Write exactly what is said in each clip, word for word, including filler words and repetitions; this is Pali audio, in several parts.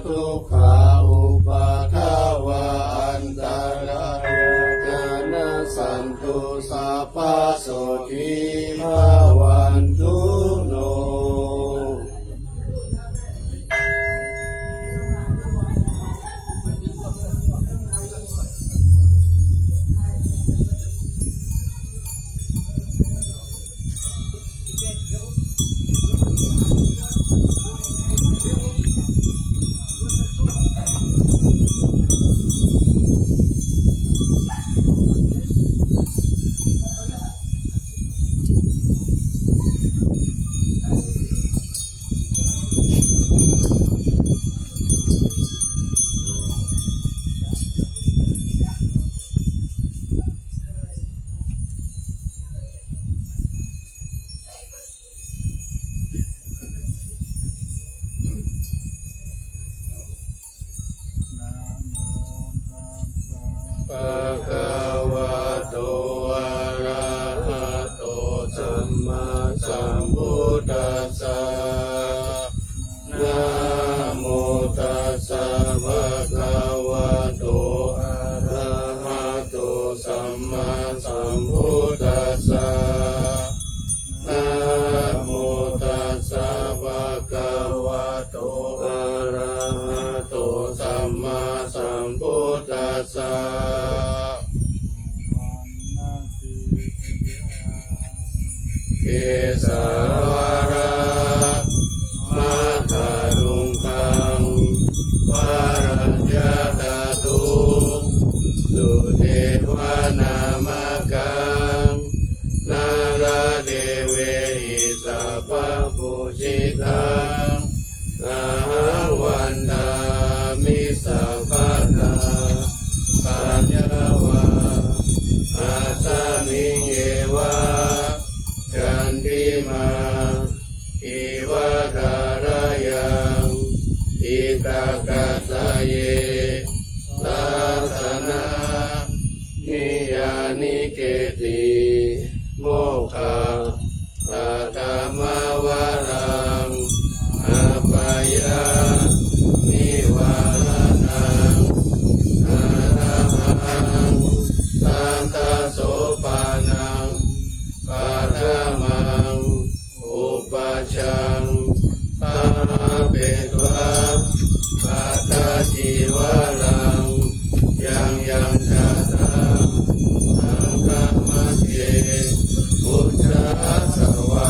dukkhā upaddavā antarāyā ca nassantu sabbasotthī bhavantu no. Bhagavato arahato sammāsambuddhassa. Namo tassa bhagavato arahato sammāsambuddhassa. Namo tassa bhagavato arahato sammāsambuddhassa. Kesavādaṃ mahāluṅkaṃ varaññatadū sudevanāmakaṃ nāladevehi sabbapūjitaṃ ahaṃ vandāmi sabbadā. Paññāva asmiṃ yeva candimā iva tharayaṃ dhitagaddaye dassanaṃ niyyānike'ti mokkhapatham varaṃ appayānivāraṇaṃ arahaṃ sattasopaṇaṃ paṭhamaṃ upajjhaṃ sthapetvā atthacīvaraṃ yaṃ yaṃ jātaṃ saṅghamajjhe pūjāsavā.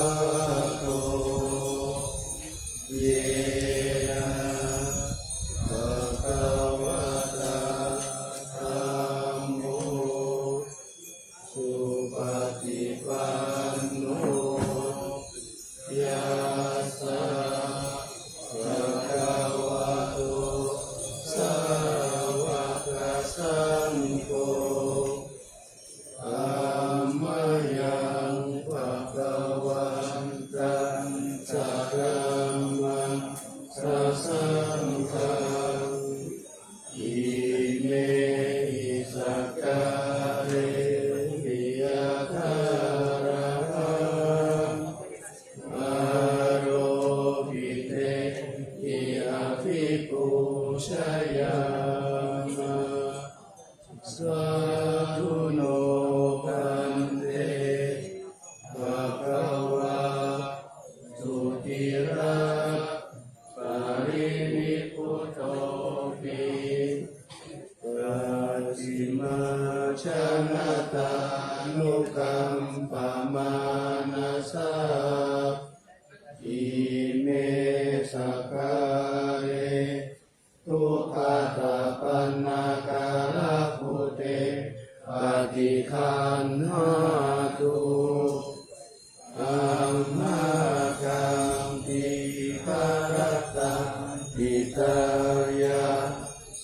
Svākkhāto yena bhagavatā dhammo supaṭipanno yassa bhagavato sāvakasaṅgho, tammayaṃ bhagavantaṃ sadhammaṃ sasaṅghaṃ, imehi sakkārehi yathārahaṃ āropitehi abhipūjayāma. Sādhu no bhante bhagavā sudhira parinibbutopi pacchimājanatānukampā mānasā ime sakkāre duggatapaṇṇākārabhūte paṭiggaṇhātu. Amhākaṃ dīgharattaṃ hitāya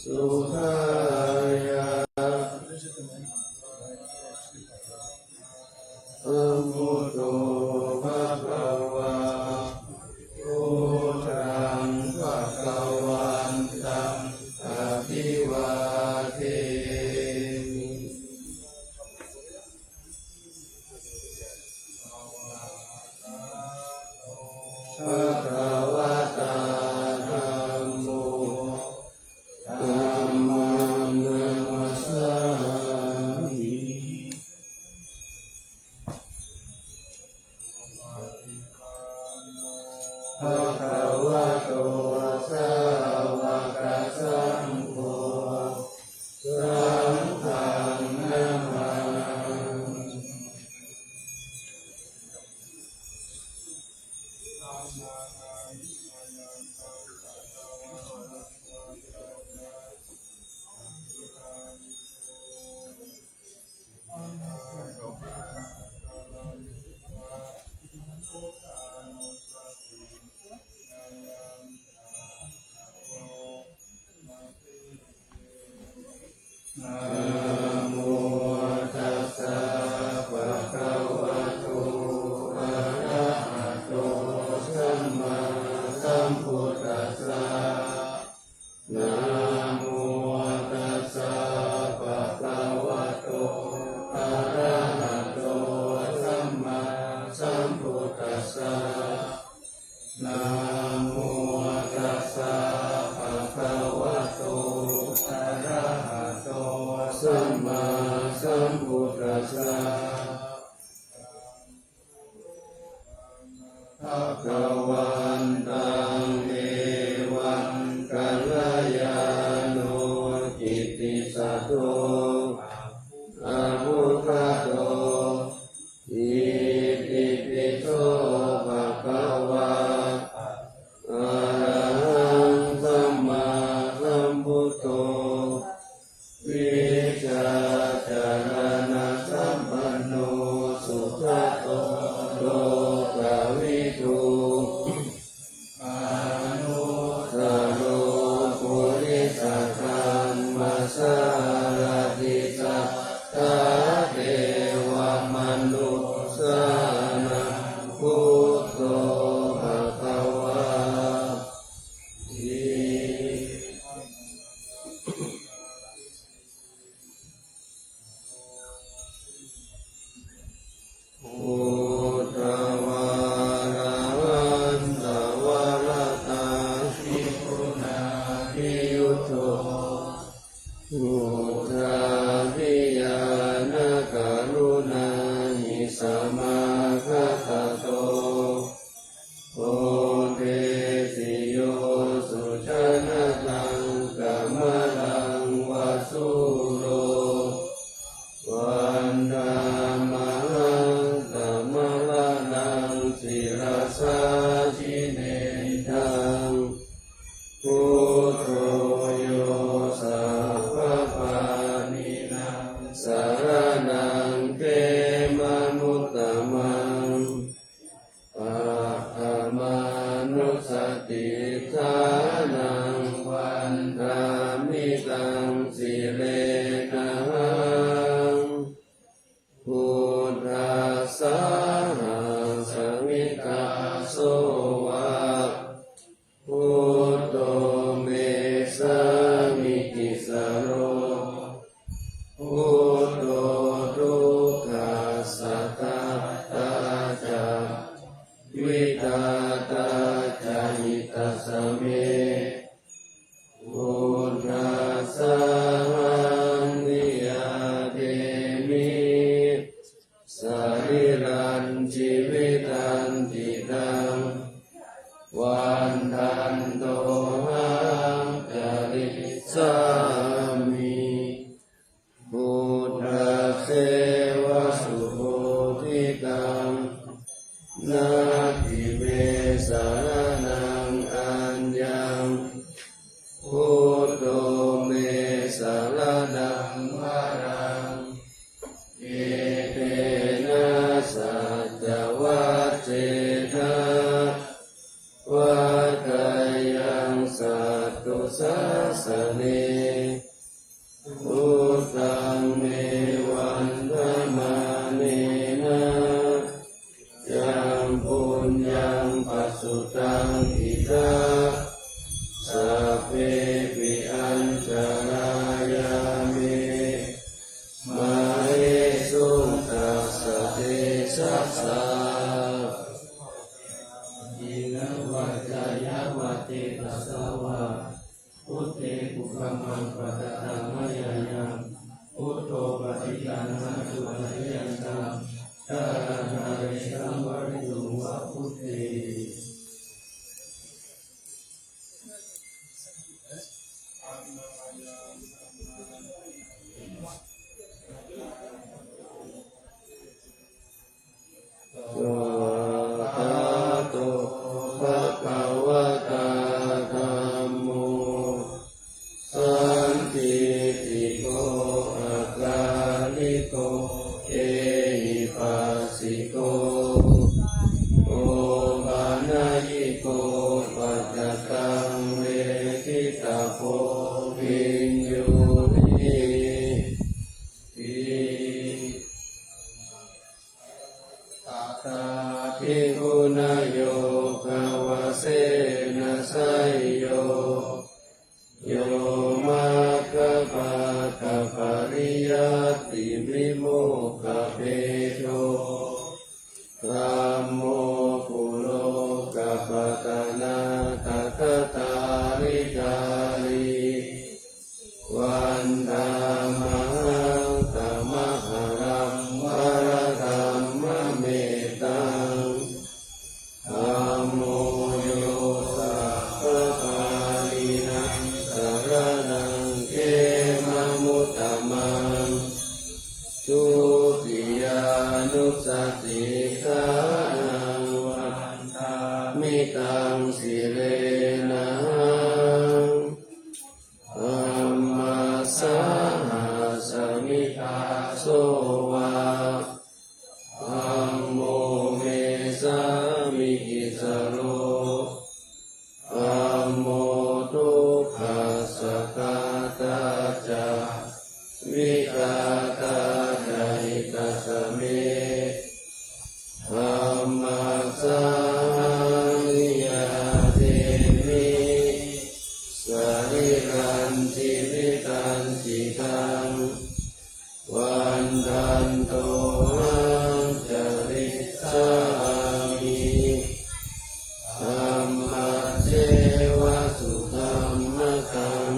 sukhāya. Buddho bhagavā, buddhaṃ bhagavantaṃ abhivādemi. Bhagavatā dhammo Buddho yo sabbapāṇīnaṃ saraṇaṃ khemamuttamaṃ, paṭhamānussatiṭṭhānaṃ vandāmi taṃ sirenahaṃ. Buddhassāhasmi dāso va, buddho me sāmikissaro, buddho dukkhassa ghātā ca, vidhātā ca hitassa me. Buddhassāhaṃ niyyādemi, sarīrañjīvitañcidaṃ, vandantohaṃ carissāmi. Buddhasseva subodhitaṃ, natthi me saraṇaṃ aññaṃ, buddho me saraṇaṃ varaṃ, etena saccavajjena, vaḍḍheyyaṃ satthu sāsane. Buddhaṃ me vandamānena, yaṃ puññaṃ pasutaṃ idha, sabbepi antarāyā me, māhesuṃ tassa tejasā. Kāyena vācāya va cetasā vā, buddhe kukammaṃ pakataṃ mayā yaṃ, buddho paṭiggaṇhatu accayantaṃ, kālantare saṃvarituṃ va buddhe. Svākkhāto bhagavatā dhammo, sandiṭṭhiko akāliko ehipassiko opanayiko paccattaṃ veditabbo viññūhīti. Tathāpi guṇayogavasena seyyo, yo maggapākapariyattivimokkhabhedo, dhammo kulokapatanā tathākārikārī, vandāmahaṃ tamaharaṃ varadhammametaṃ. Dhammo yo sabbapāṇīnaṃ saraṇaṃ khemamuttamaṃ, dutiyānussatiṭṭhānaṃ vandāmi taṃ sirenahaṃ. Dhammassāhasmi dāso va, dhammo me sāmikissaro, dhammo dukkhassa ghātā ca, vidhātā ca hitassa me. Dhammassāhaṃ niyyādemi, sarīrañjīvitañcidaṃ, vandantohaṃ carissāmi. Dhammasseva sudhammataṃ,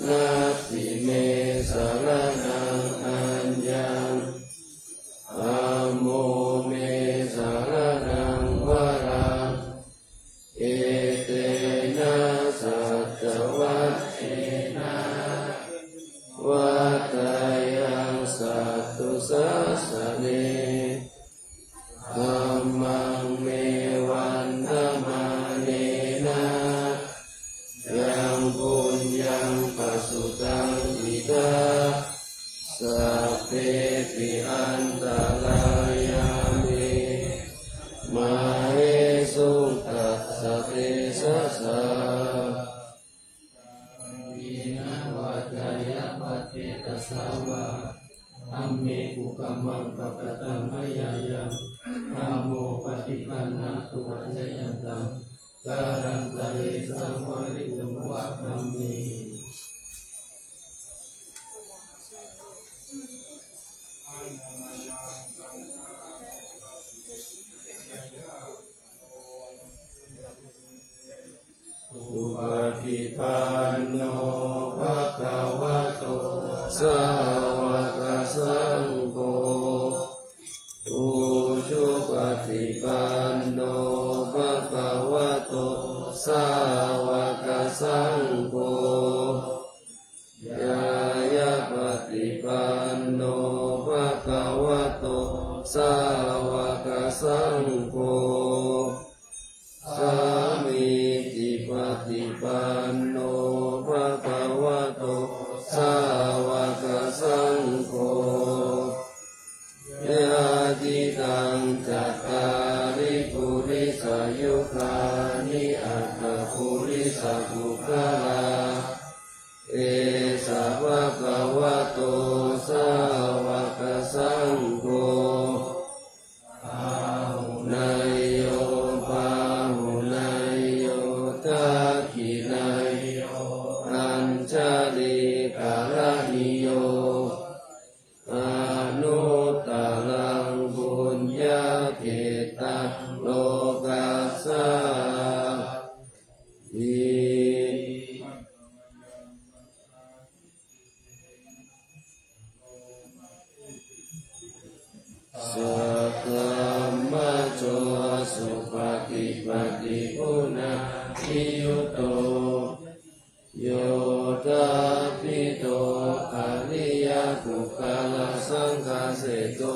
natthi me saraṇaṃ aññaṃ, dhammo me saraṇaṃ varaṃ, etena saccavajjena, vaḍḍheyyaṃ satthu sā antarāyā me māhesuṃ tassa tejasā. Kāyena vācāya va cetasā vā, dhamme kukammaṃ pakataṃ mayā yaṃ, dhammo paṭiggaṇhatu accayantaṃ, kālantare saṃvarituṃ va dhamme. Supaṭipanno bhagavato sāvakasaṅgho, ujupaṭipanno bhagavato sāvakasaṅgho, ñāyapaṭipanno bhagavato sāvakasaṅgho, sāmīcipaṭipanno bhagavato sāvakasaṅgho, yadidaṃ cattāri purisayugāni aṭṭha purisapuggalā, esa bhagavato sāvakasaṅgho, āhuneyyo pāhuneyyo dakkhiṇeyyo añjalikaraṇīyo, anuttaraṃ puññakkhettaṃ lokassāti. Saddhammajo supaṭipattiguṇaniyutto, yoṭṭhabbidho ariyapuggalasaṅghaseṭṭho,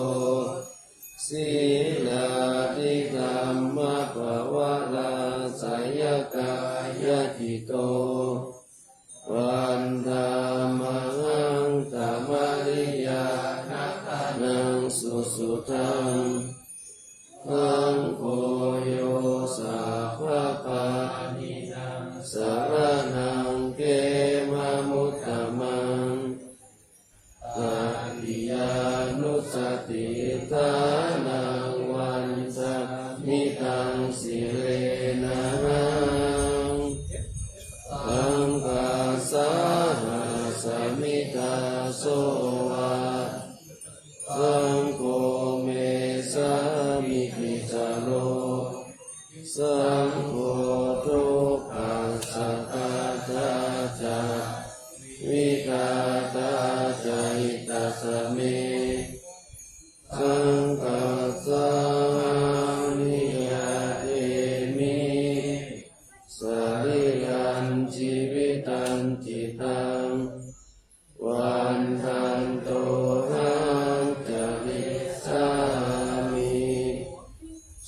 sīlādidhammapavarāsayakāyacitto, vandāmahaṃ tamariyanatanaṃ susuddhaṃ. Saṅgho yo sabbapāṇīnaṃ saraṇaṃ khemamuttamaṃ, tatiyānussatiṭṭhānaṃ vañcāmi taṃ sirenahaṃ. Saṅghassāhasmi dāso va, saṅgho me sāmikissaro, saṅgho dukkhassa ghātā ca, vidhātā ca hitassa me. Saṅghassāhaṃ niyyādemi sarīrañjīvitañcidaṃ, vandantohaṃ carissāmi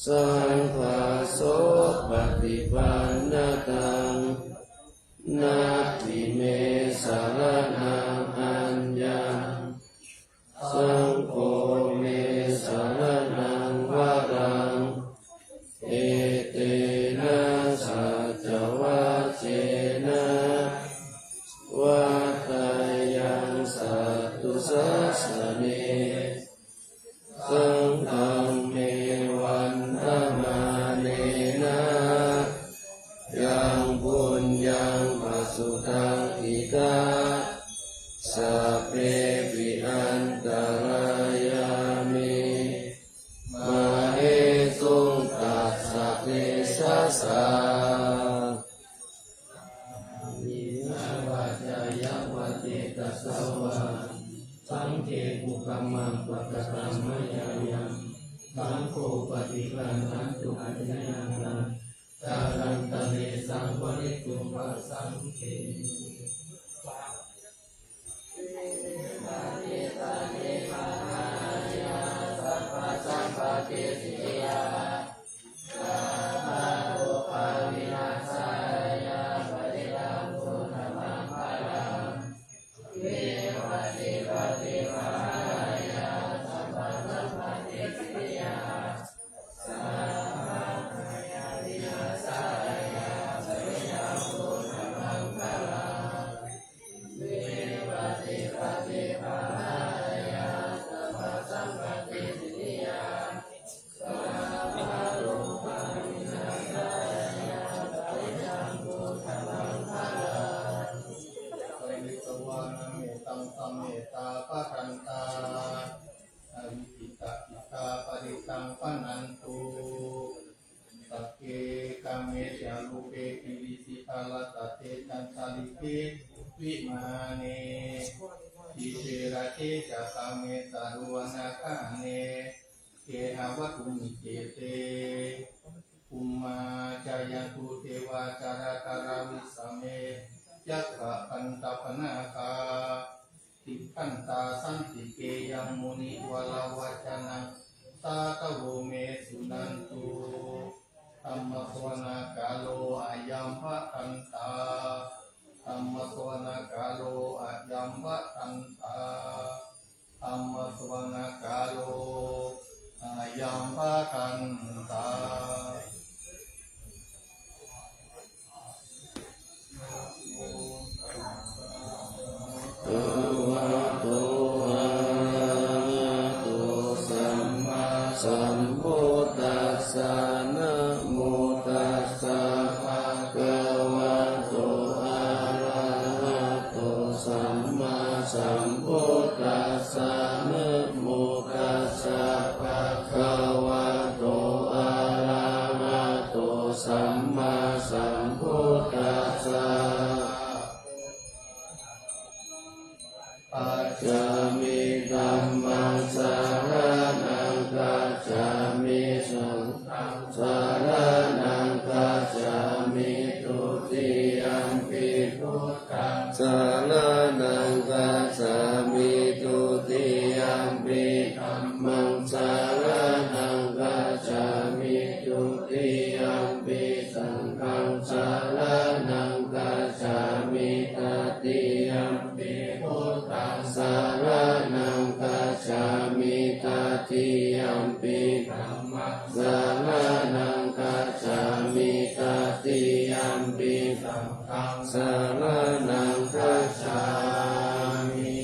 saṅghassopaṭipannataṃ, natthi me saraṇaṃ aññaṃ, saṅgho me saraṇaṃ varaṃ, etena saccavajjena vaḍḍheyyaṃ satthu sāsane. Saṅghaṃ me vandamānena yaṃ puññaṃ pasutaṃ idha, sabbepi antarāyā me māhesuṃ tassa tejasā. Kāyena vācāya va cetasā vā, saṅghe kukammaṃ pakataṃ mayā yaṃ, saṅgho paṭiggaṇhatu accayantaṃ, kālantare saṃvarituṃ va saṅghe. Cantalikkhe vimāne, dīpe raṭṭhe ca gāme taruvanagahane gehavatthumhi khette, bhummā cāyantu devā jalathalavisame yakkhagandhabbanāgā, tiṭṭhantā santike yaṃ munivaravacanaṃ sādhavo me suṇantu. Dhammassavanakālo ayam bhadantā. Dhammassavanakālo ayam bhadantā. Dhammassavanakālo ayam bhadantā. Bhagavato arahato sammāsambuddhassa. Namo tassa bhagavato arahato sammāsambuddhassa. Namo tassa bhagavato arahato sammāsambuddhassa. Gacchāmi. Dhammaṃ saraṇaṃ gacchāmi. Saṅghaṃ saraṇaṃ gacchāmi. Dutiyampi buddhaṃ saraṇaṃ gacchāmi. Dutiyampi dhammaṃ saraṇaṃ gacchāmi. Dutiyampi saṅghaṃ saraṇaṃ gacchāmi. Tatiyampi buddhaṃ saraṇaṃ gacchāmi. Tatiyampi dhammaṃ saraṇaṃ gacchāmi. Tatiyampi saṅghaṃ saraṇaṃ gacchāmi.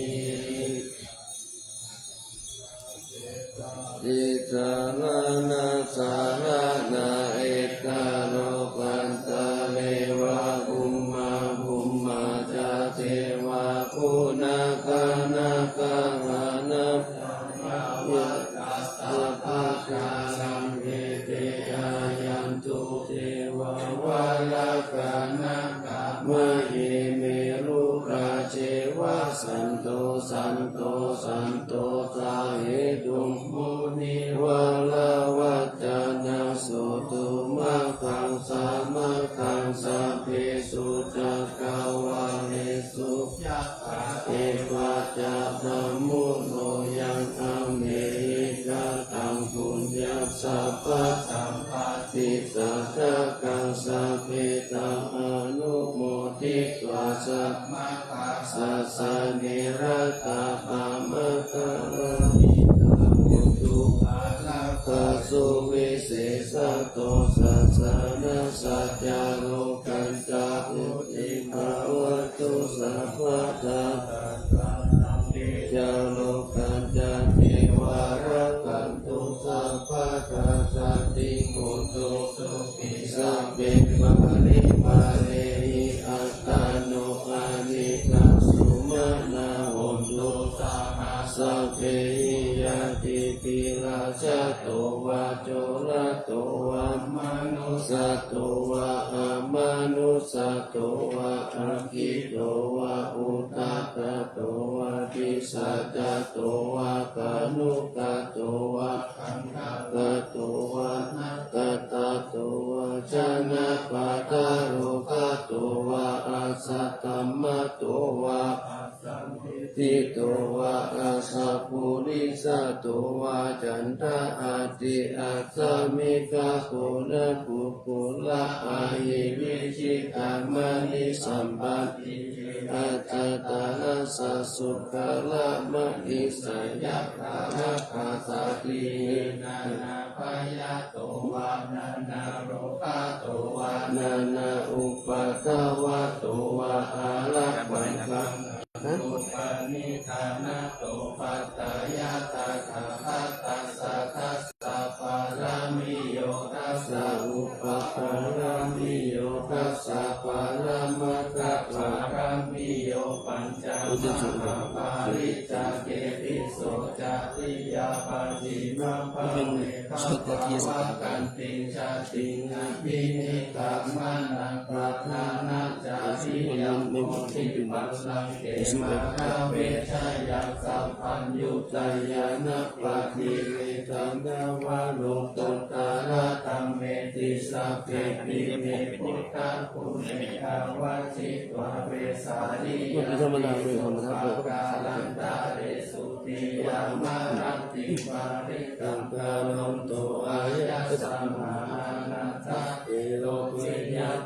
Tisaraṇasaraṇā. Eka lokantare va bhummā bhummā ca devā guṇagaṇagahana ca yāva tassa bhaddānaṃ ete āyantu devā valakanakamahime rūpā ceva santo santo santosahetuṃ munivaravacanaṃ sotumaggaṃ samaggaṃ sabbesu cakkavāḷesu yattha deva ca brahmuno yaṃ amhehi kataṃ puññaṃ sabbasampatti sacchakaṃ sabbe taṃ anumoditvā sammā sāsane rakkhāpamakaronītā hontu ārākkhā suvisesāto sāsanassa ca lokañca vuḍḍhī bhavatu sabbadā. Sabbā saṅghā ca lokañca devā rakkhantu sabbadā. Saddhiṃ hontu sukhī sabbe parivārehi attāno aneghā sumanā hontu saha sabbehi ñātibhi. Rājato vā corato vā manussato vā amanussato vā aggito vā udakato vā pisācato vā khāṇukato vā kaṇṭakato vā nakkhattato vā janapadarogato vā asaddhammato vā asandiṭṭhito vā asappurisato vā caṇḍahatthi-assa-miga-goṇa-kukkura-ahi-vicchika-maṇi-sampatti-lejja-taraccha-sūkara-ma- -nissa-yakkha-rakkhasādīhi nānābhayato vā nānārogato vā nānāupaddavato vā ārakkhaṃ bandhānaṃ upaṭṭhānato paṭṭhāya tathāgatassa dasapāramiyo dasa upapāramiyo dasa paramattha pāramiyo pañca mahāpariccāge tisso cariyā pacchimabbhave gabbhāvakkantiṃ jātiṃ abhinikkhamanaṃ padhānacariyaṃ Hoti pallaṅke mahāvihāre, sabbaññutañāṇappaṭivedhaṃ navalokuttaradhammeti, sabbepime buddhaguṇe āvajjitvā vesāliyā tīsu pākārantaresu tiyāmarattiṃ parittaṃ karonto āyasmā ānanda therobhikkhu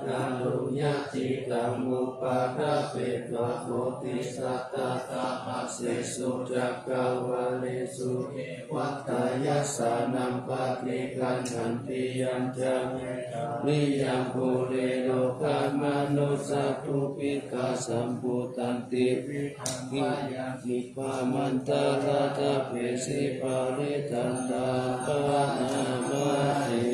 kāruññacittaṃ upaṭṭhapetvā koṭisatasahassesu cakkavāḷesu devatā yassāṇaṃ paṭiggaṇhanti yañca vesāliyaṃ pure rogāmanussadubbhikkhasambhūtantividhaṃ bhayaṃ khippamentaradhāpesi parittaṃ taṃ paṇāma he.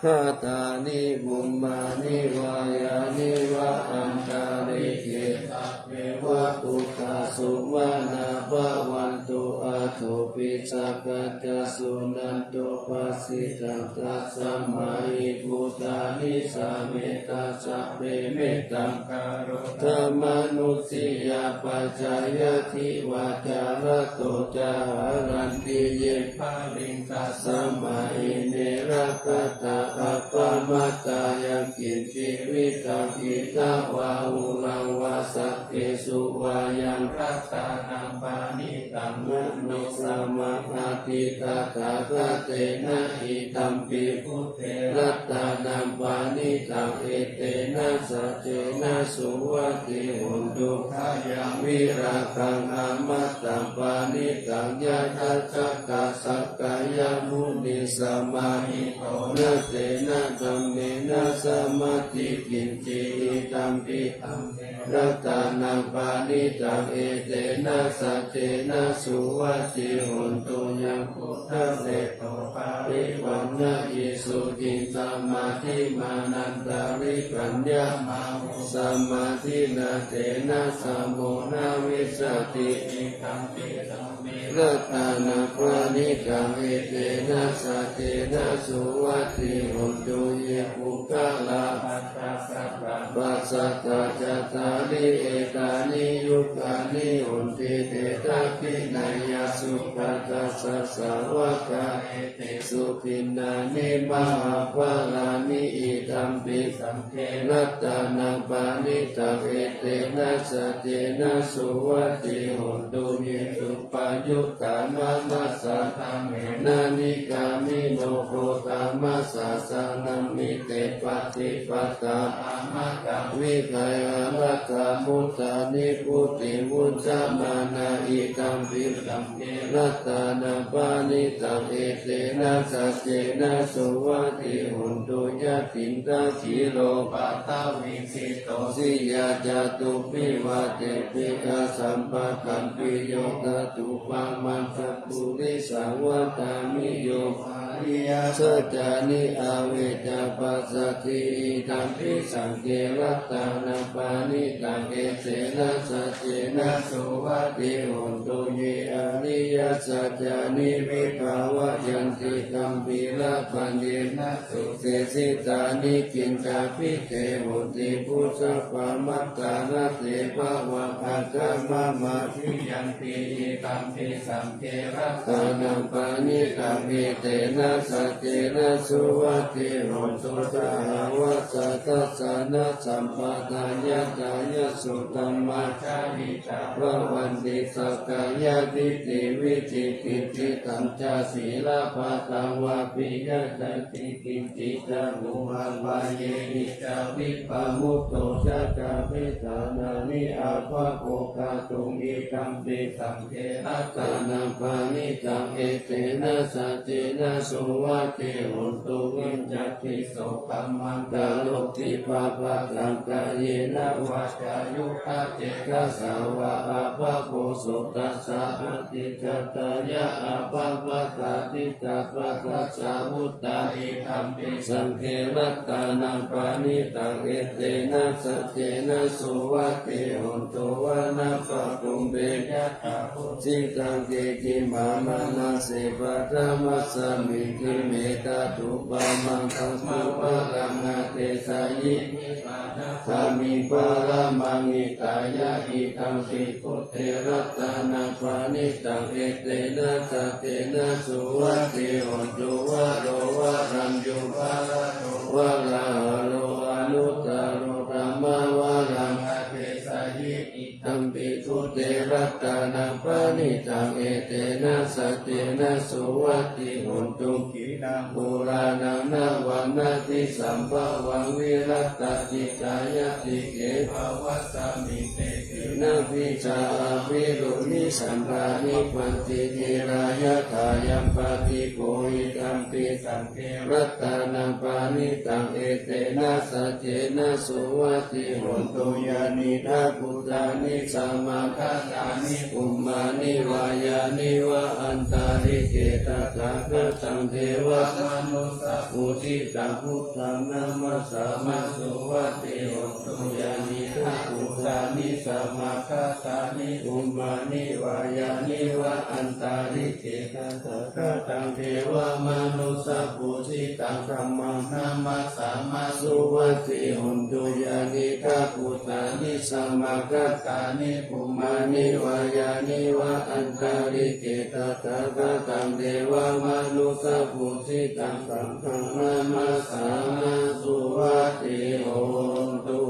Āgātāni bhummāni vā yāni va antalikkhe, sabbeva bhūtā sumanā bhavantu, athopi sakkacca suṇantu bhāsitaṃ. Tasmā hi bhūtā nisāmetha sabbe, mettaṃ karotha mānusiyā pajāya, divā ca ratto ca haranti ye baliṃ, tasmā hi ne rakkhatha appamattā. Yaṅkiñci vittaṃ idha vā huraṃ vā saggesu vā yaṃ ratanaṃ paṇītaṃ, na no samaṃ atthi tathāgatena, idampi buddhe ratanaṃ paṇītaṃ, etena saccena suvatthi hotu. Khayaṃ virāgaṃ amataṃ paṇītaṃ, yadajjhagā sakyamunī samāhito, na tena dhammena samatthi kiñci, idampi dhamme ratanaṃ paṇītaṃ, etena saccena suvatthi hotu. Yaṃ buddhaseṭṭho parivaṇṇayī suciṃ, samādhimānantarikaññamāhu, samādhinā tena samo na vijjati, idampi dhamme ratanaṃ paṇītaṃ, etena saccena suvatthi hotu. Ye puggalā aṭṭha sataṃ pasatthā, cattāri etāni yugāni honti, te dakkhiṇeyyā sugatassa sāvakā, etesu dinnāni mahapphalāni, idampi saṅghe ratanaṃ paṇītaṃ, etena saccena suvatthi hotu. Ye suppayuttā manasā daḷhena, nikkāmino gotamasāsanamhi, te pattipattā amataṃ vigayha, laddhā mudhā nibbutiṃ bhuñjamānā, idampi saṅghe ratanaṃ paṇītaṃ, etena saccena suvatthi hotu. Yathindakhīlo paṭhaviṃ sito siyā, catubbhi vātebhi asampakampiyo, tathūpamaṃ sappurisaṃ vadāmi, yo ariyasaccāni avecca passati, idampi saṅghe ratanaṃ paṇītaṃ, etena saccena suvatthi hotu. Ye ariyasaccāni vibhāvayanti, gambhīrapaññena sude sitāni, kiñcābhideve honti bhusappamattā, na te bhavaṃ aṭṭhamamādiyanti, idampi saṅghe ratanaṃ paṇītaṃ, etena saccena suvatthi hotu. Sahāvassa dassanasampadāya, thāya suddhamā jahitā bhavanti, sakkāyadiṭṭhi vicikicchitañca, sīlabbataṃ vāpiya ca kiñci ca, upapayehi ca vippamutto, cha cha petāna hi abhabbo kātuṃ, idampi saṅghe ratanaṃ paṇītaṃ, etena saccena suvatthi hotu. Kiñcaddi so kammaṃ karoti pāpakaṃ, kāyena vācāyuda cetasā vā, abhabbo so tassa ācikkhata, yā abhabbatā diṭṭhapadassa vuttā, idampi saṅghe ratanaṃ paṇītaṃ, etena saccena suvatthi hotu. Vanappagumbe yathā phussitaṃ khiḍḍimānantarikaññe, paṭhamasmiṃ Iddhiṃ me datūpamaṃ dhammaṃ varaṃ adesayi: nibbānagāmiṃ paramaṃ hitāya. Idampi buddhe ratanaṃ paṇītaṃ, etena saccena suvatthi hotu. Varo varaññū varado varāharo, anuttaro dhammavaraṃ adesayi: Idampi buddhe ratanaṃ paṇītaṃ, etena saccena suvatthi hotu. Khīṇaṃ purāṇaṃ navaṃ natthi sambhavaṃ, virattacittāyatike bhavasmiṃ, te khīṇabījā avirūḷhichandā, nibbanti dhīrā yathāyampadīpo. Idampi saṅghe ratanaṃ paṇītaṃ, etena saccena suvatthi hotu. Yānīdha bhūtāni samāgatāni, bhummāni vā yāni va antalikkhe, tathāgataṃ devamanussapūjitaṃ, buddhaṃ namassāma suvatthi hotu. Yānīdha bhūtāni samāgatāni, bhummāni vā yāni va antalikkhe, tathāgataṃ devamanussapūjitaṃ, dhammaṃ namassāma suvatthi hotu. Yānīdha bhūtāni samāgatāni, bhummāni vā yāni va antalikkhe, tathāgataṃ devamanussapūjitaṃ, saṅghaṃ namassāma suvatthi hotu.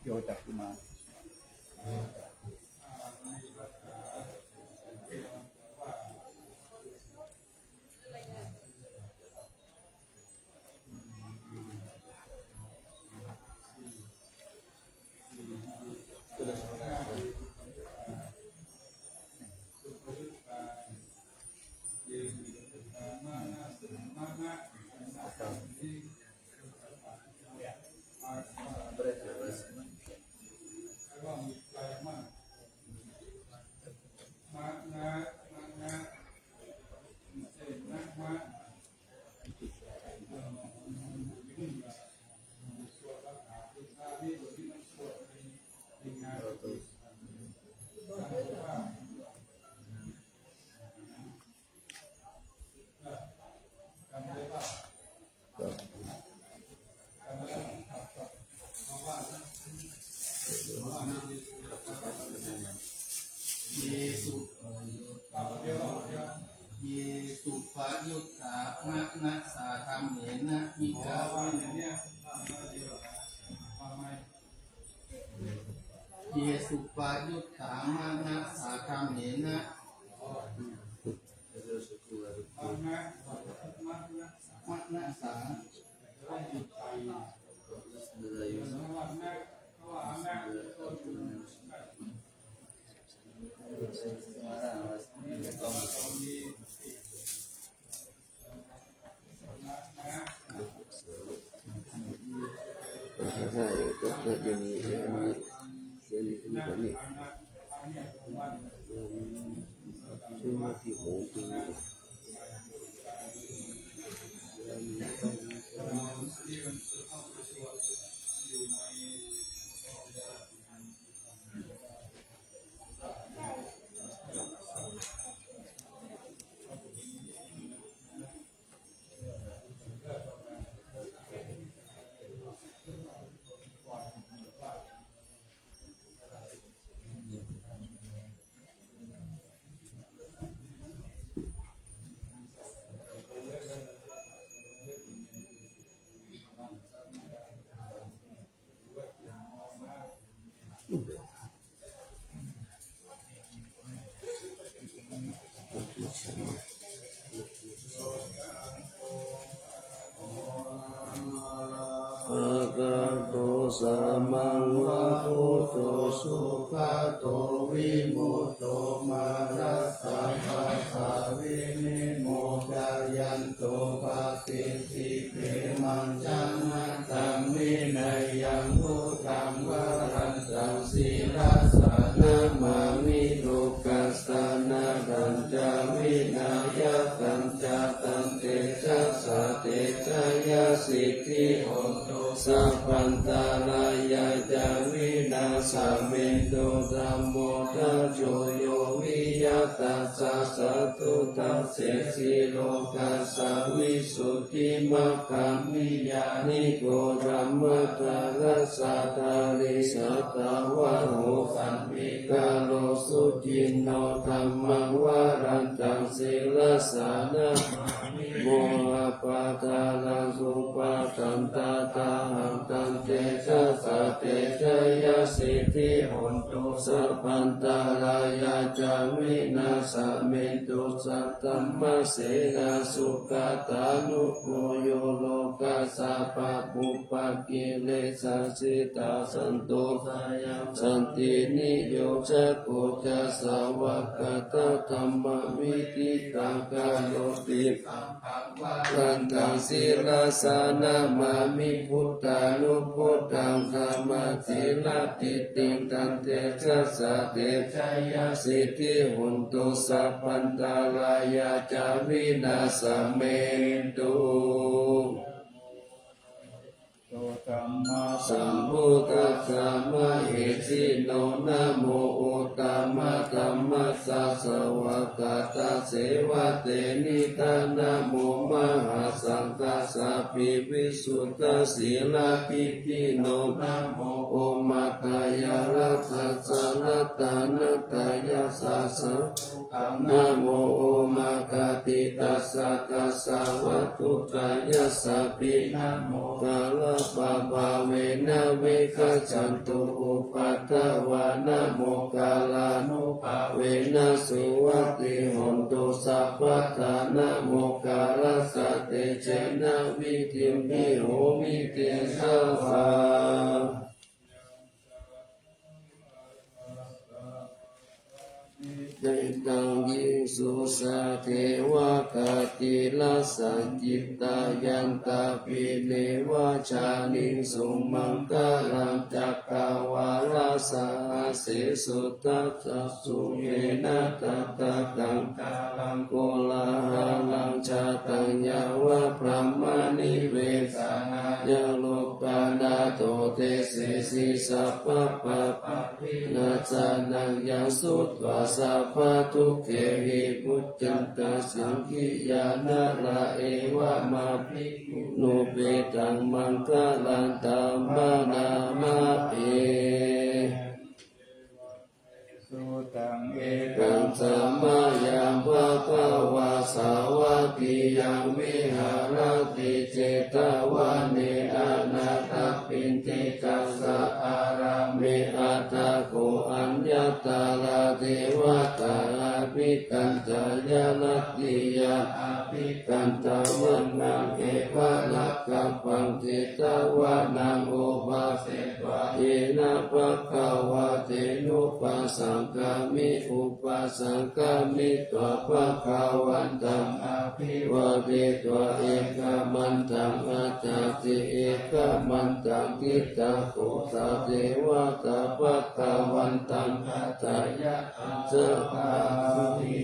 Yo cakkhuṃ Ye suppayuttā manasā dhammena, bhikkhave ye suppayuttā manasā dhammena, manasā Arahato sammāsambuddho sugato vimutto mārassa pāsā vinimocayanto pati ṭṭhibhi majjhappaṭu vinayaṃ buddhaṃ varantaṃ sirasā namāmi. Duggāhadiṭṭhibhujagaṃ visūpaṭibhāshaṃ, dānādidhammapaññāsabhūtaṃ, suvaṇṇaṃ iva tejasā, tejasā te jayassi siddhi hontu, sabbantarāyā ca vināsamentu. Dhammo dhajo yo viya tassa satthu, dassesi lokassa visuddhimaggaṃ, niyyāniko dhammadharassa dhārī, sātāvaho paṇḍikaro suciṇṇo. Dhammaṃ varantaṃ sirasā namāmi, mohappadālaṃ cupaṭṭhaṃ, tathāhaṃ tantejasā te jayasiddhi hontu, sabbantarāyā ca vināsamentu. Saddhammasenā sugatānugo yo, lokassa pāpūpakilesajetā, santo sayaṃ santiniyojako ca, svākkhātadhammavidī taṃ karoti. Dhammaṃ varantaṃ sirasā namāmi, buddhānubuddhaṃ dhammaṃ sīladiṭṭhiṃ, tantejasā te jayasiddhi hontu, sabbantarāyā ca vināsamentu. Sambuddhassa mahesino, namo uttamadhammassa svākkhātasseva tenidha, namo mahāsaṅghassāpi visuddhasīladiṭṭhino, namo omātyāraddhassa ratanattayassa sādhu namo omakātītassa tassa vatthuttayassapi, namokārappabhāvena vigacchantu upaddavā, namokārānubhāvena suvatthi hontu sabbadā, namokārassa tejena vidhimhi homi tejavā. Mettaṃ yācisu sadevakā, tilasañcittā yantāpi neva jānisu, maṅgalañca kavalāsahasesu, tassa sukhena tathāgataṃ, kolahaḷañca taññāva brahmanivesanāya, lokānato desesi sabbapāpavināsanaṃ. Yaṃ sutvā sabbadukkhāhi muccanti saṅkhiyā nārā, evamabhikkhu nupetaṃ maṅgalaṃ taṃ bhaṇāma he. Sutaṃ. Ekaṃ samayaṃ bhagavā sāvatthiyaṃ viharati jetavane anāthapiṇḍikassa ārāme. Atha kho aññatarā devatā abhikkantā. Ñātiyā abhikkantā vanaṃ ye bharakāpaṃ jetavanaṃ upasetvā. Yena bhagavā tenupasaṅkami, upasaṅkamitvā bhagavantaṃ abhivādetvā ekamantaṃ aṭṭhaṃsu. Ekamantaṃ ṭhitā kho sā devatā bhagavantaṃ aṭṭhāya ācikkhati.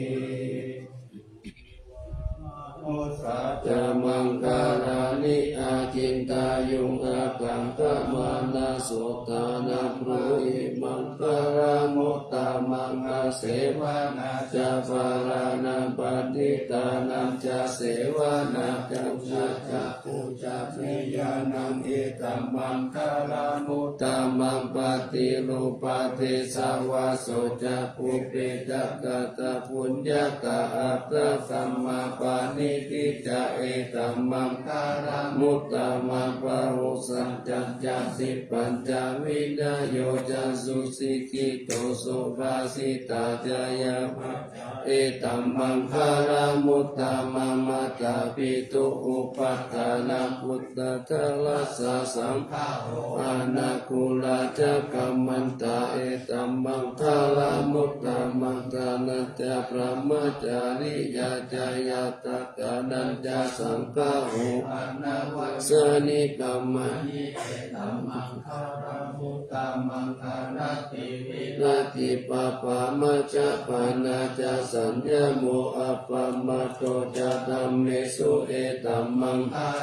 Ca maṅgalāni acintayuṃ ākaṅkhamānā sotthānaṃ brūhi maṅgalamuttamaṃ. Asevanā ca bālānaṃ paṇḍitānañca sevanā ca, pūjā ca pūjanīyānaṃ etammaṅgalamuttamaṃ. Paṭirūpadesavāso ca pubbe ca katapuññatā attasammāpaṇidhi ca etammaṅgalamuttamaṃ. Bāhusaccañca sippañca vinayo ca susikkhito subhāsitā ca yā vā ca etammaṅgalamuttamaṃ. Mātāpituupaṭṭhānaṃ puttadārassa saṅgaho anākulā ca kammantā etammaṅgalamuttamaṃ. Dānañca brahmacāriyā ca ñātakānañca saṅgaho anavajjāni kammāni etammaṅgalamuttamaṃ. Āratī viratī pāpā majjapānā ca saññamo appamādo ca dhammesu etammaṅ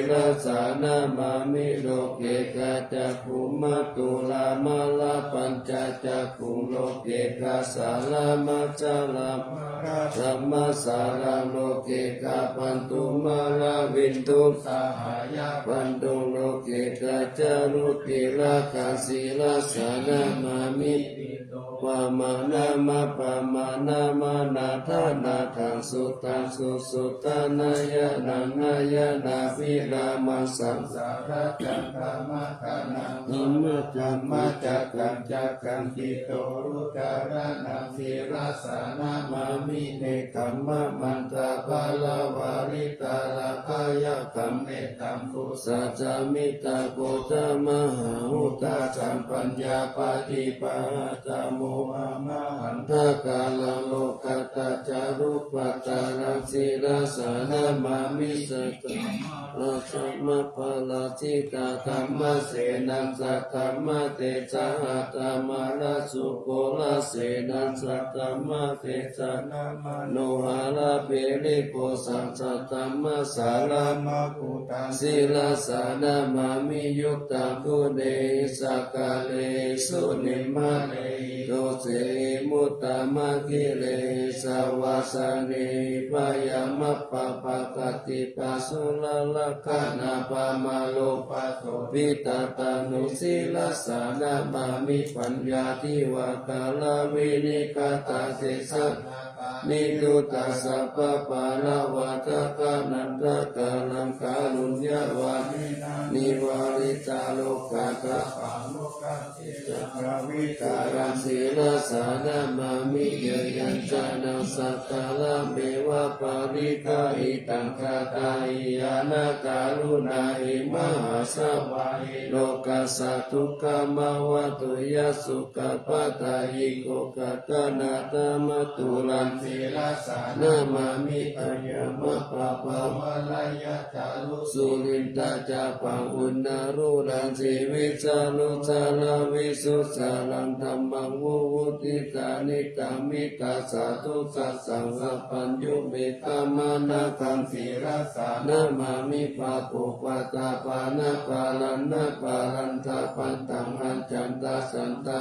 sīlassa namāmi. Loke ca cakkhumatā dhāraṃ mārā pañca cakkhuṃ, loke ca sārāmacchāraṃ mārā dhammasāraṃ, loke ca bandhū mārā vindū sahāya bandhū, loke ca ca rucirā sīlassa namāmi. Pamāṇaṃ appamāṇaṃ anādhānaṃ suttaṃ susuttaṃ ñāṇānaṃ ñāṇabhidhānaṃ vīrāmaṃ saṃsāracandamaggānaṃ dhammaccakkaṃ cakkaṃ cakkaṃ tītorucirānaṃ sīlassa namāmi. Nekkhammamantaparivāritaradāyakaṃ mettambusacchāmittaṃ poojaṃ mahāuddhasaṃ paññāpadīpajaṃ mohamahandhakāra Lokadhātu ca Rūpadhāraṃ sirasā namāmi. Sakkamārasamaparājitā Dhammasenaṃ saddhammatejaha, Dhammarājaghorasenaṃ saddhammatejanā, Manoharavarivibhusaṃ saddhammassāraṃ, Ammavataṃ sirasā namāmi. Yuddhaṃ guṇehi sakaḷehi sunimmalehi, dosehi muddamakehi, savāsanehi bhayamappamakaṃ. Khippāsūlagāthā bhammāni bhūpatthaṃ, sirasā namāmi. Paññāti vaṭṭhāni vinikkhatā, sesā nāgā niddhutā sabbapāṇavādakā, Naṭṭhakānaṃ kāruññavāsinā, nivāritarogatāpamokkhaṃ, Tiṭṭhaṃ pāpetha sirasā namāmi. Yaṃ yaṃ jānaṃ sakkārameva paṇītaṃ, hitaṃ gnātā hīnā karuṇā hi, mahāsabhā hi lokassa dukkhamāva, tuyhaṃ sukhaṃ padaṃ hi, kho kataññā taṃ māturaṃ, sirasā namāmi. Aññamappamāpalāya ca ro, surindacāpaṃ uṇṇāluṃ, sivijjāluṃ saraṃ visuddhāraṃ, dhammaṃ vivuttidāni taṃ, hitāya ca dukkhassa sampañño, me dhammaṃ nāgaṃ sirasā namāmi. Pāpūpaṭṭhapāṇābharaṃ nābharaṃ, dābhaṇham ajjhattaṃ satta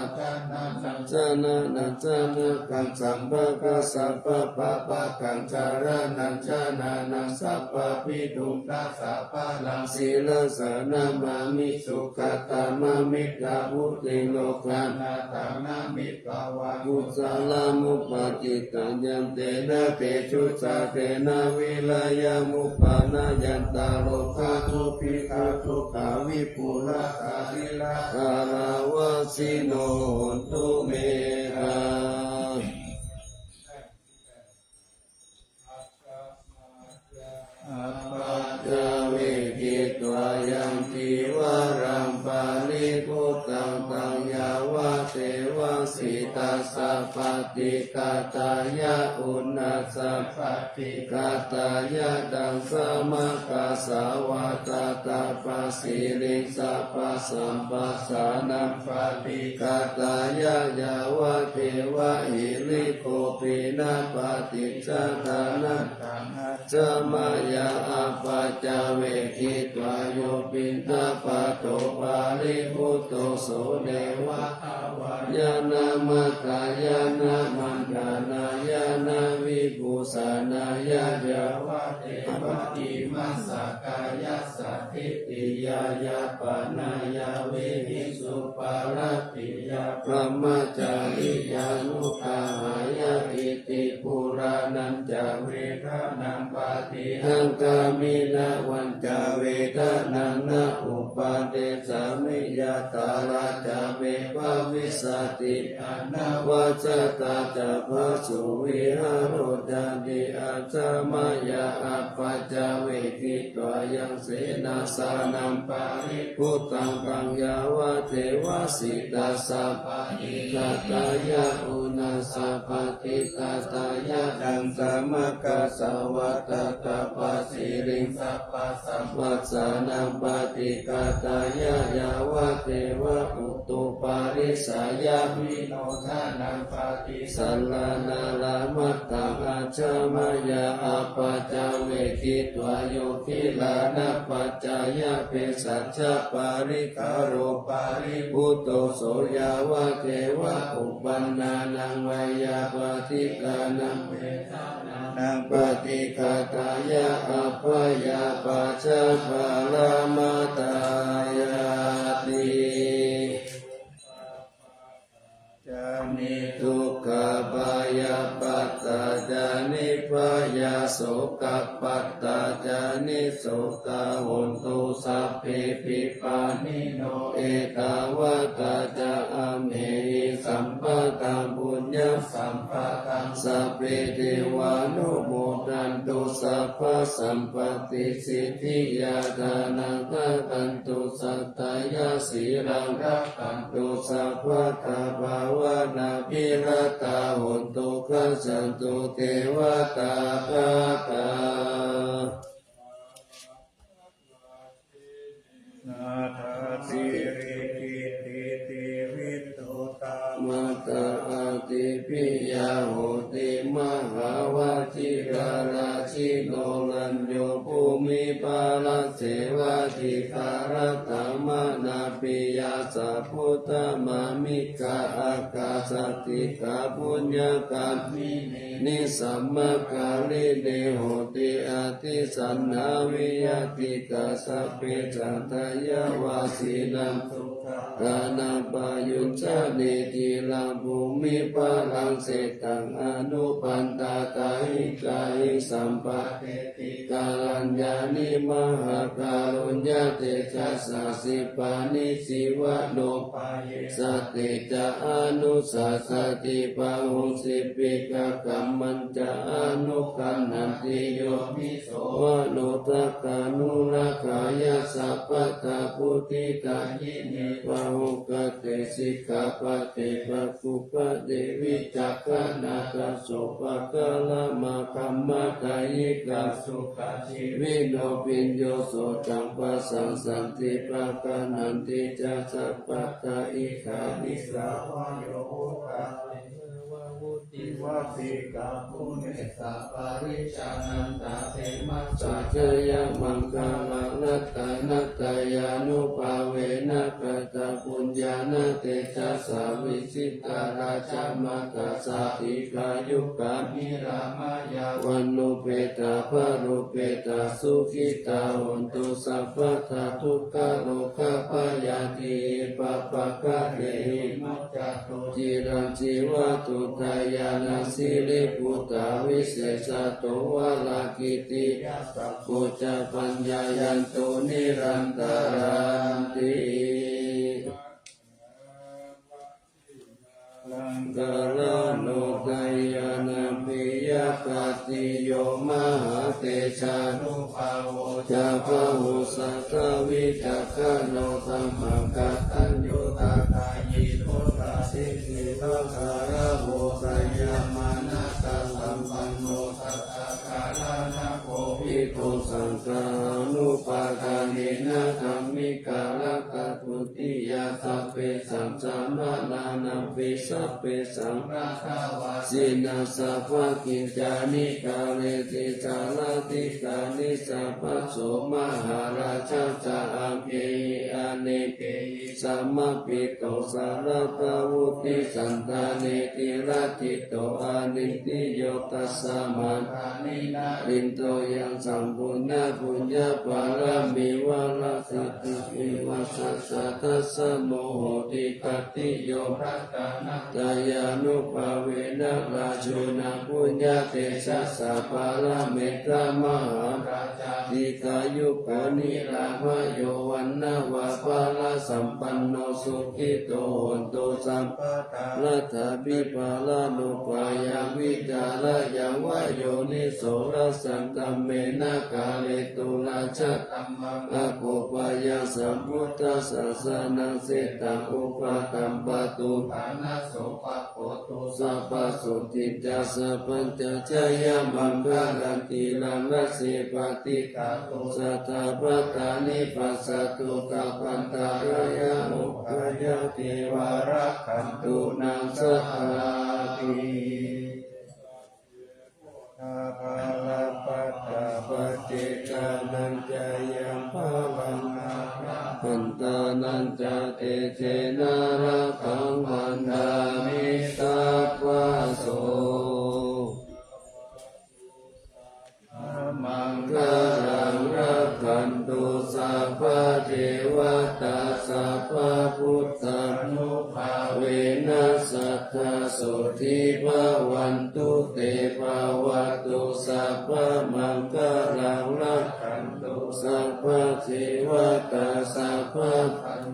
janānañca nāgaṃ, saṅghakaṃ sabba pāpakaṃ, jarānañca nāgaṃ sabbapīṇaṃ, sabbaṃ sirasā namāmi. Sukkhaṃ dhammamidhamūtiṃ, lokanaṭṭhaṃ namatvā, kusalamupaṭṭhitaṃ, yantena tejasā tena vīriyamuppanāya, tantā lokadhātū bhikkhū dukkhavipūressu, sīlatejavāsino hontu me. Apaccavekkhitvā yaṃ cīvaraṃ paribhuttaṃ, taṃ yāvadeva sītassa paṭighātāya, uṇhassa paṭighātāya, taṃ samaggāsvā tattha pasiriṃ, sabbasampassānaṃ paṭighātāya, yāvadeva hirikopinapaṭicchādanatthaṃ, ajja mayā apaccavekkhitvā, yo piṇḍapāto paribhutto, so neva davāya na madāya na maṇḍanāya na vibhūsanāya, yāvadeva imassa kāyassa ṭhitiyā yāpanāya vihiṃsuparatiyā brahmacariyānuggahāya, iti purāṇañca vedanaṃ paṭihaṅkhāmi navañca vedanaṃ na uppādessāmi, yātrā ca me bhavissati anavajjatā ca phāsuvihāro cāti. Ajja mayā apaccavekkhitvā yaṃ senāsanaṃ paribhuttaṃ, taṃ yāvadeva sītassa paṭighātāya, uṇhassa paṭighātāya, taṃ samaggāsvā tattha pasiriṃ, sabbasampassānaṃ paṭighātāya, yāvadeva utuparissayavinodanaṃ paṭisallānārāmatthaṃ, ajja mayā apaccavekkhitvā yo gilānapaccayabhesajjaparikkhāro paribhutto, so yāvadeva uppannānaṃ veyyābādhikānaṃ vedanānaṃ paṭighātāya, abyāpajjhaparamatāyāti. Ca niddukkhā bhayappattā ca nibbhayā, sokappattā ca nissokā, hontu sabbepi pāṇi no ettāvatā ca amhehi sambhataṃ puññasampadaṃ sabbe devānumodantu sabbasampattisiddhiyā. Dānaṃ dadantu saddhāya sīlaṃ rakkhantu sabbadā bhāvanābhiratā hontu gacchantu devatāgatā. Nāthāsi rikiṭṭhiti viṭṭhutā mata ādi piyā hoti mahāvajiralajino rañño bhūmipalaseva dīgharattaṃ manāpiyā sabbuttamāmikā akāsaṭṭhikā puññakāmi ni sammakālīne hoti abhisannaviyatikā sabbe sattayavāsinaṃ sukhadānaṃ payuñjanī ciraṃ bhūmipallaṅketaṃ anupaddātā hikahi sampāde karaññāni mahākāruññatejasā sipāni sīvano payessati ca anussasati bāhuṃ sipikakamañca anuggaṇhati yoniso manassikanuddakāya sabbattha vuḍḍhidāyini pahukate sikkhāpade paggubbhati vicakkhaṇā dasopakkāramakkhamatthaikā sukhajīvino bhiyyo soccaṃ pasāsanti paggaṇhanti ca sabbattha ikkhāni sāvayavokā vuttivasikā pune saparicchānantakhemaṃ sajayamaṅgalarattanattayānubhāvena katapuññānatejasā vijitā rājamātā sādhikā yukā niramāyā vaṇṇupetā balupetā sukhitā hontu sabbadā dukkharogabhayādhi pāpaggahehi muccantu ciraṃ jīvatu dāyādā siribhūtā visesato varakītiyā sakko ca paññāyanto nirantaranti. Maṅgalāno dāyādaṃ piyapātiyo mahātejānu bhāvo ca bāhussatthā vicakkhaṇo dhammaṃ kataññutā dāyī buddhādhipī pākāravo dayamānassasampanno sattā kālānāko vidū saṅghānubhādānena dhammikarakatutiyā sabbesaṃ samaṇānaṃ pi sabbesaṃ vāsinaṃ sabbakiñcāni kareti sārathikāni sabbaso mahārājā ca aṅgehi anekehi samāhito saratā vuḍḍhisattā netiraṭṭhito anindriyo tasmā dāni narindo yaṃ saṃpuṇṇapuññapāramī varasatāpi vasassā tasmo hoti khattiyo ratanattayānubhāvena rājuna puññatejasā pāramī mahārājā dīghāyuko niramāyo vaṇṇaṃ vā balasampanno sukhito hotu sabbadā. Laddhāpi balaṃ upāyaṃ vicārayaṃ vā yoniso rājadhammena kāretu rājadhammaṃ akopāya sambuddhassa sanaṃ sitaṃ upaṭṭhampatu ṭhānaso pako tu sabbasotthiñca sabbañca jayamaṅgalaṃ ciraṃ rakkhe paṭiṭṭhātu sadā bhadrani passatu sabbantarāyā rogā yā ceva rakkhantu naṃ sadāpi. Balappattā paccekānañca yaṃ balaṃ arahantānañca tejena rakkhaṃ bandhāmi sabbaso. Maṅgalaṃ rakkhantu sabbadevatā sabbabuddhānubhāvena sadā sotthī bhavantu te. Bhavatu sabbamaṅgalaṃ rakkhantu sabbadevatā sabba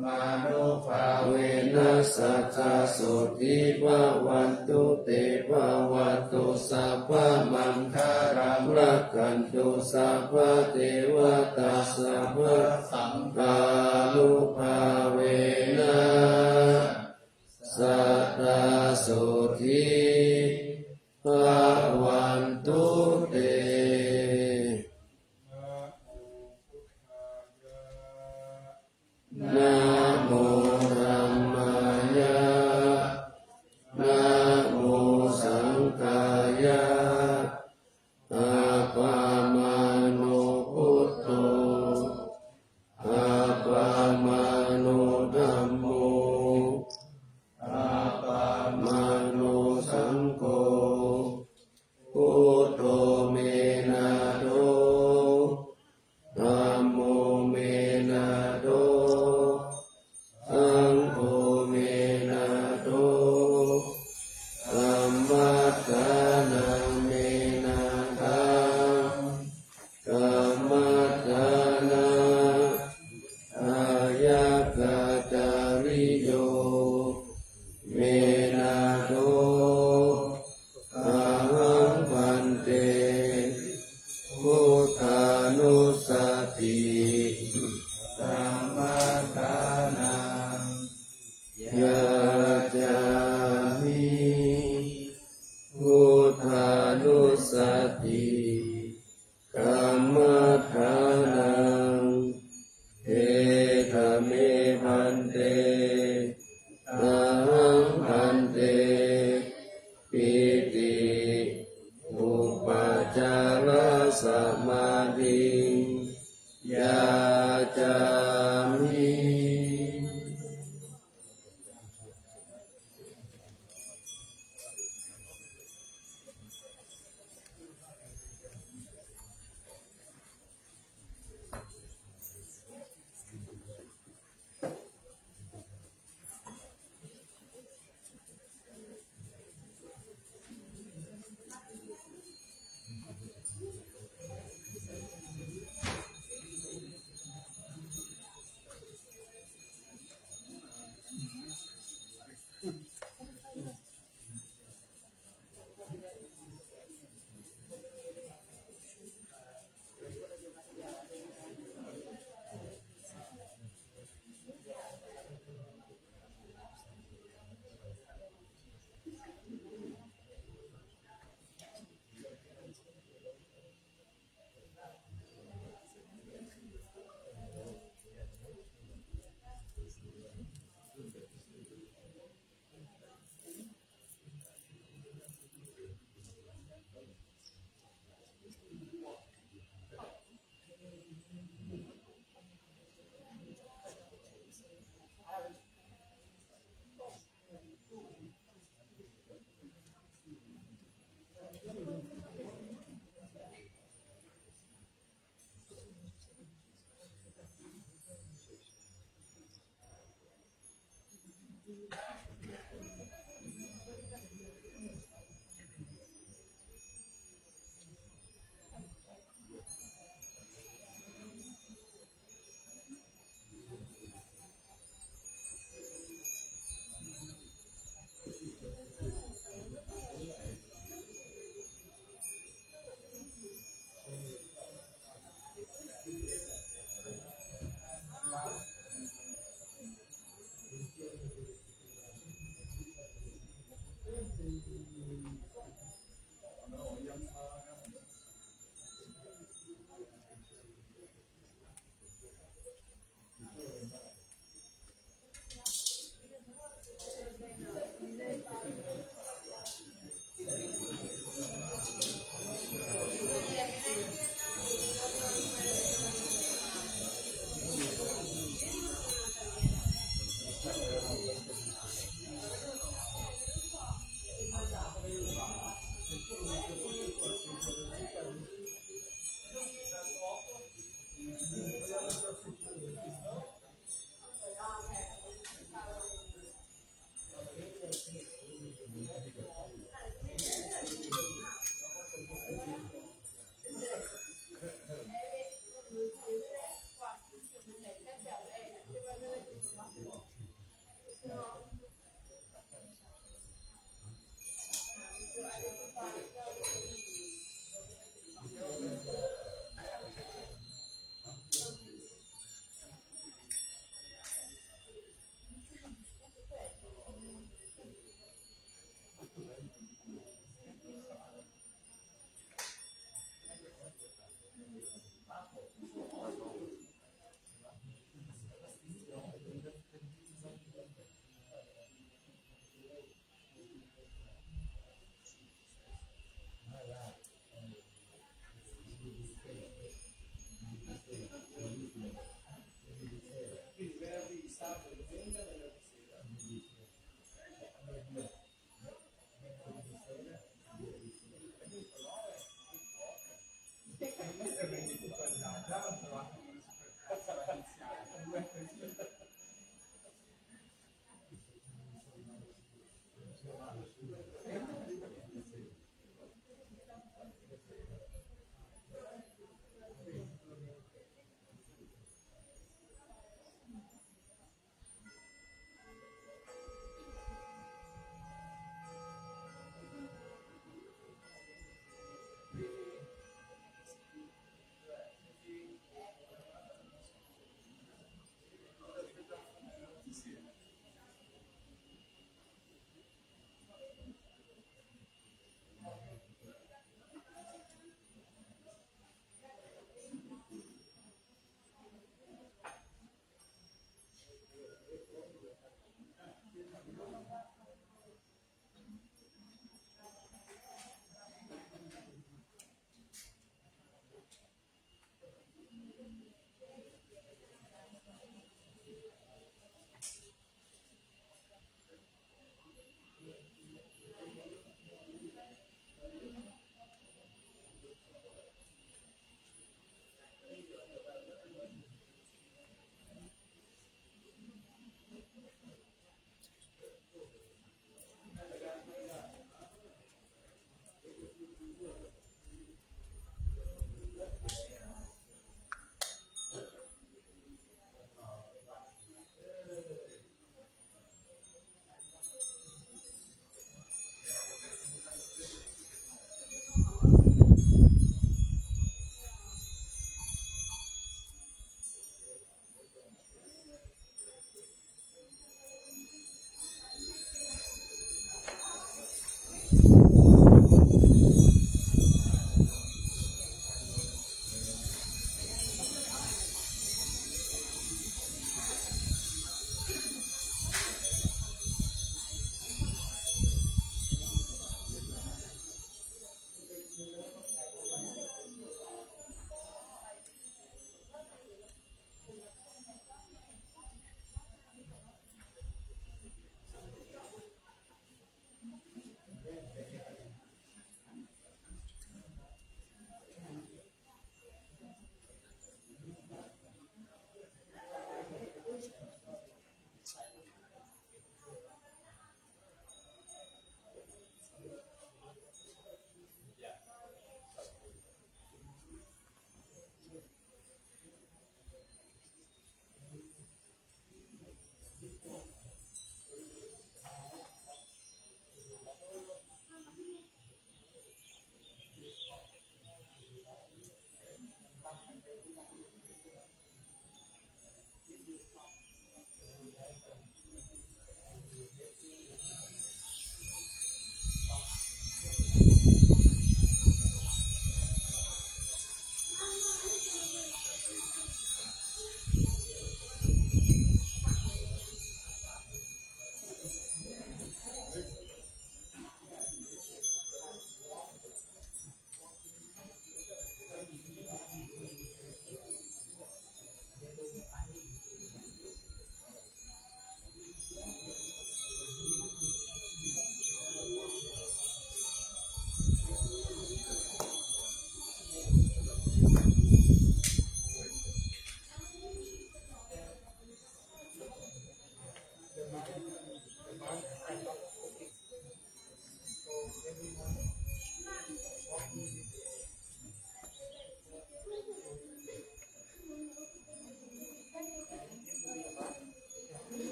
Mānubhāvena sadā sotthī bhavantu te. Bhavatu sabbamaṅgalaṃ rakkhantu sabbadevatā sabbasaṅghānubhāvena sadā sotthī bhavantu te. Namo dhammāya, namo saṅghāya, appamāṇo buddho, appamāṇo dhammo, appamāṇo saṅgho. Buddho me nātho, dhammo me nātho, saṅgho me nātho, kammaṭṭhānaṃ me nāthaṃ, kammaṭṭhānadāyakācariyo me nātho. Ahaṃ bhante buddhānussati kammaṭṭhānaṃ yācāmi. Buddhānussati kammaṭṭhānaṃ. Etha me bhante, ahaṃ bhante pīti upajjhāyā samādhiṃ yācāmi.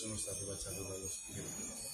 Sono stati baciati dallo spirito.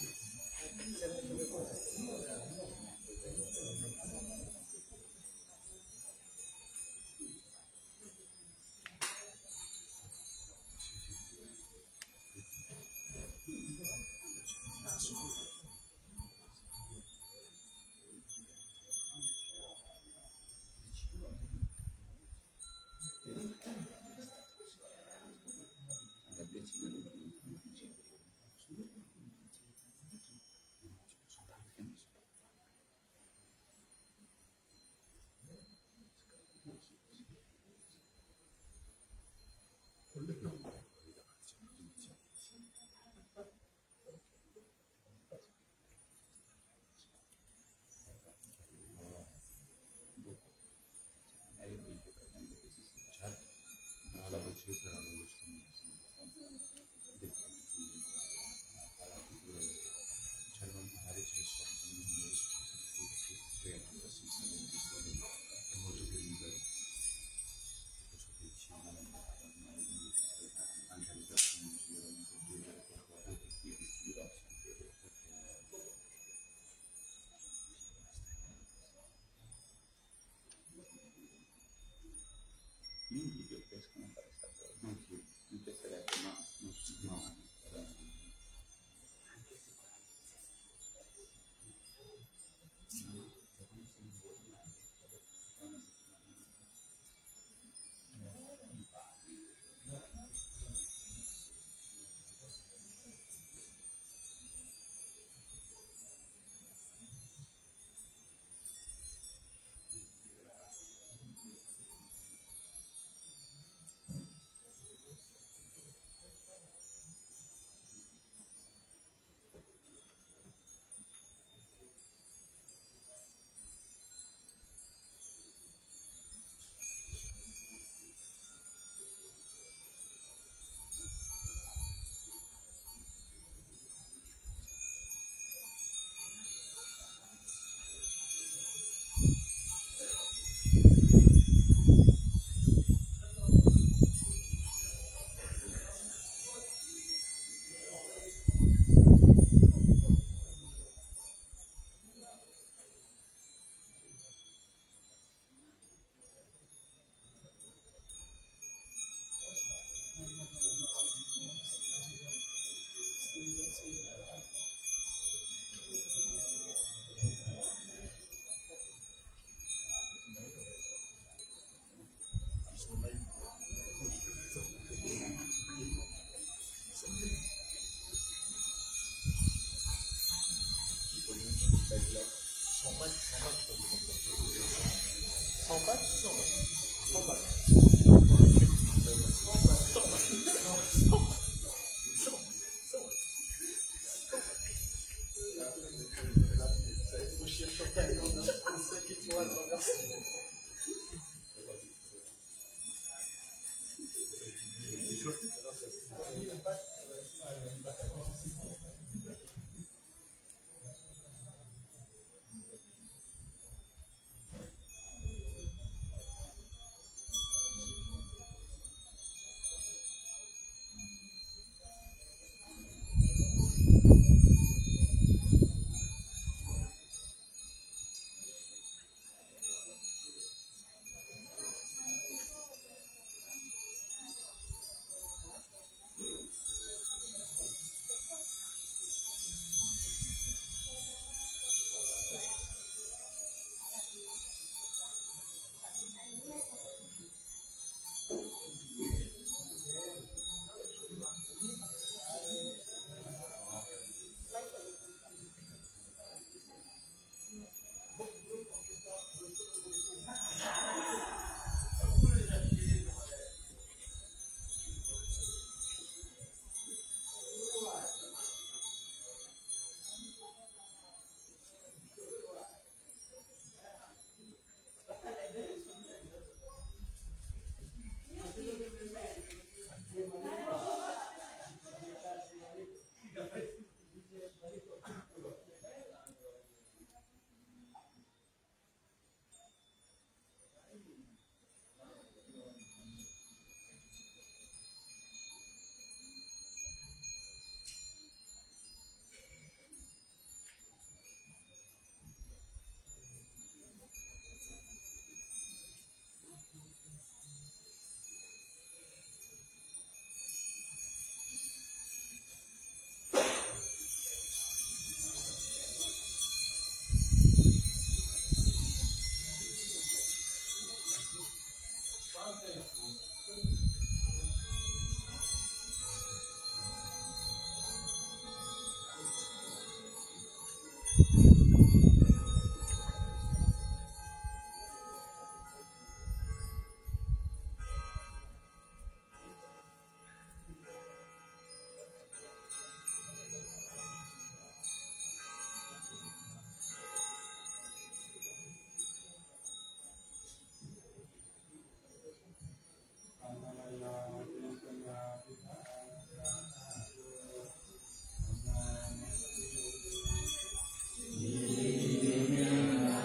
Iminā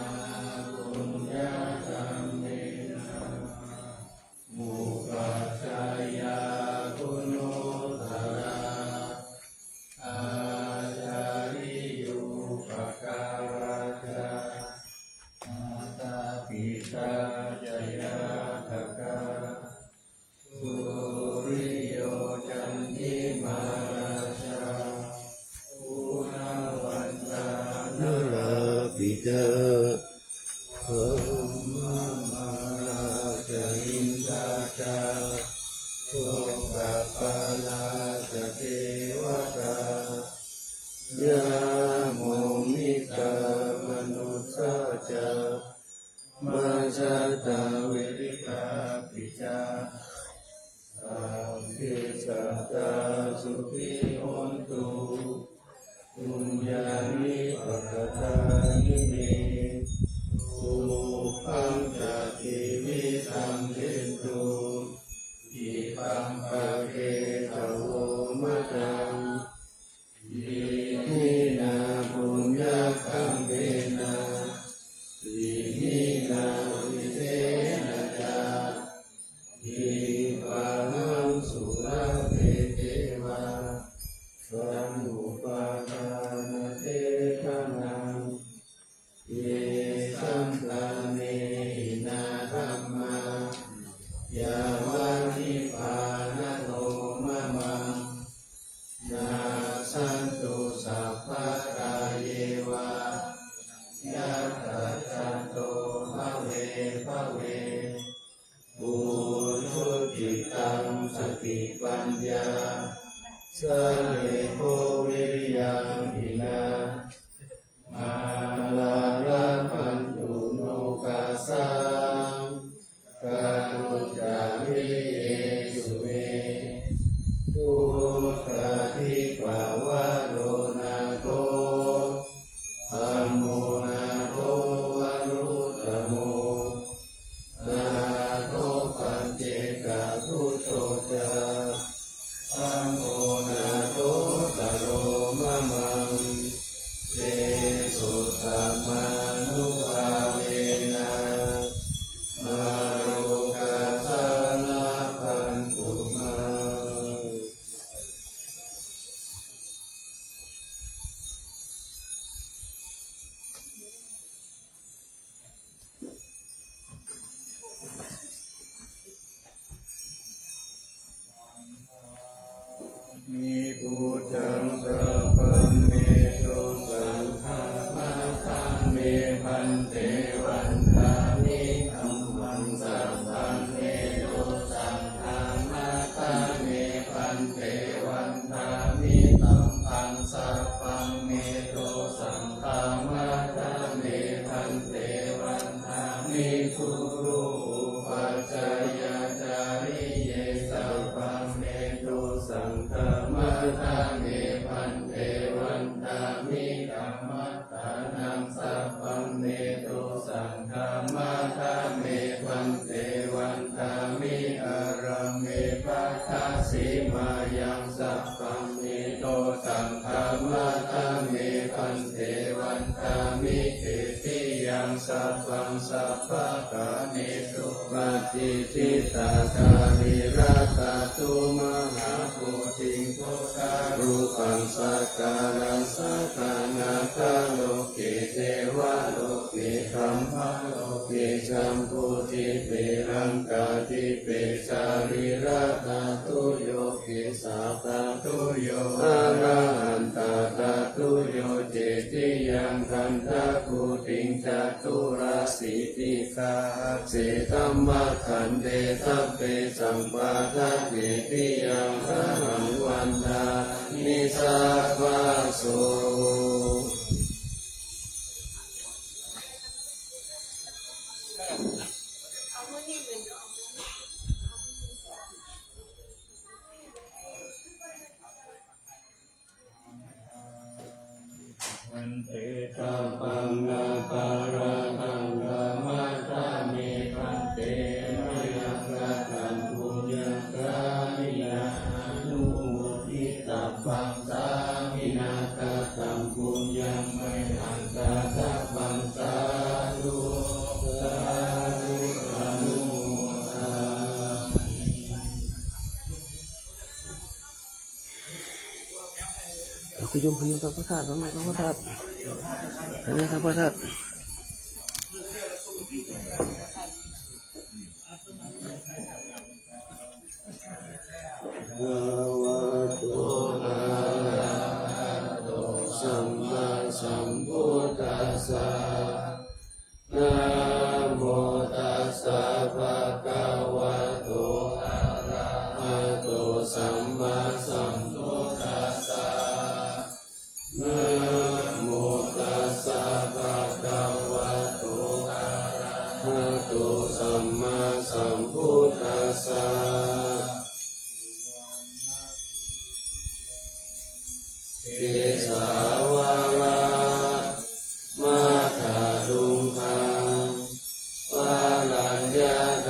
puññakammena upajjhāyā guṇuttarā ācariyūpakārā ca mātā pitā ca ñātakā suriyo candimā rājā guṇavantā narāpi ca brahmamārā ca indā ca lokapālā ca devatā yamo mittā manussā ca majjhattā verikāpi ca sabbe sattā sukhī hontu puññāni pakatāni me. Suppaṃ ca tividhaṃ dentu khippaṃ paketavo mataṃ. Iminā puññakammena iminā vidhinā ca khippāhaṃ sulabhe ceva taṇhupādānachedanaṃ. Ye santāne hinā dhammā yāva nibbānato mamaṃ nassantu sabbadā yeva yattha jāto bhave bhave. Ujucittaṃ satipaññā sallekho viriyamhinā mārā labhantu nokāsaṃ kātuñca viriyesu me. Buddhādhipavaro nātho dhammo nātho varuttamo nātho paccekabuddho ca saṅgho nāthottaro mamaṃ. Tesottamānubhāvena mārokāsaṃ labhantu mā. Buddhaṃ sabbaṃ me dosaṃ khamatha me bhante vandāmi. Dhammaṃ sabbaṃ me dosaṃ khamatha me bhante vandāmi. Saṅghaṃ sabbaṃ me dosaṃ khamatha me bhante vandāmi. Guru upajjhāyācariye sabbaṃ me dosaṃ khamatha me bhante vandāmi. Dhamma tānaṃ sabbaṃ me dosaṃ khamatha me bhante vandāmi. Āraṃ me pattha sīmāyaṃ sabbaṃ me dosaṃ khamatha me bhante vandāmi. Cetiyaṃ sabbaṃ sabbaṭṭhānesu patiṭṭhitā sārīrā dhātu mahābodhiṃ buddharūpaṃ sakkāraṃ sadā nātha loke devaloke brahmaloke jambudīpe laṅkādīpe sārīrā dhātuyo kesā dhātuyo arahantā dhātuyo. Cetiyaṃ gandhakuṭiṃ caturāsī Iti khāse dhammakkhandhe sabbe sampādane piyārahaṃ vandāmi sabbaso. Bhante, sabbaṃ aparādhaṃ khamatha me bhante, mayaṃ kataṃ puññaṃ sāminā anumoditabbaṃ, sāminā kataṃ puññaṃ mayhaṃ dātabbaṃ, sādhu sādhu anumodāmi. เอาคุณโยมหันมาทางพระธาตุ หันมาทางพระธาตุ หันมาทางพระธาตุ Bhagavato arahato sammāsambuddhassa. Namo tassa bhagavato arahato sammāsambuddhassa. Namo tassa bhagavato arahato sammāsambuddhassa. Kesāvalāmakkhaluṅgaṃ varaññātaduṃ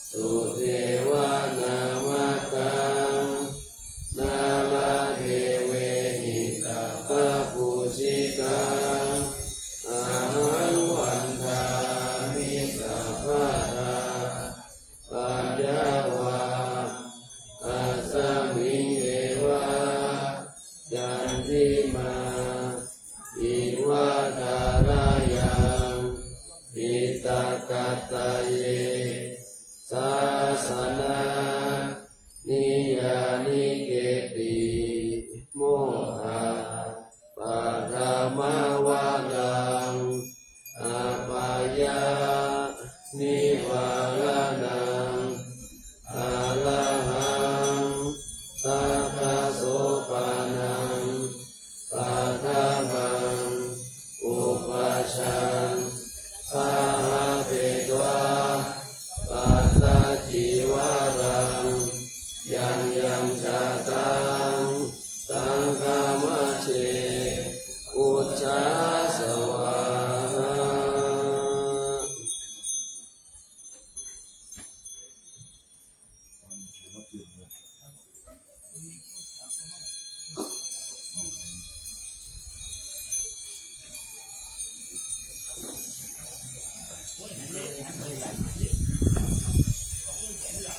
sudevanāmakkhāmaṃ nāḷāgiriṃ girigabbhaghosaṃ, ahaṃ vandāmi sabbadā. Paññāva asmiṃ eva candimā iva thārāyaṃ, hitākattaye sāsana niyānikepi, mohappadamavaraṃ apāyanivāraṇaṃ, ārā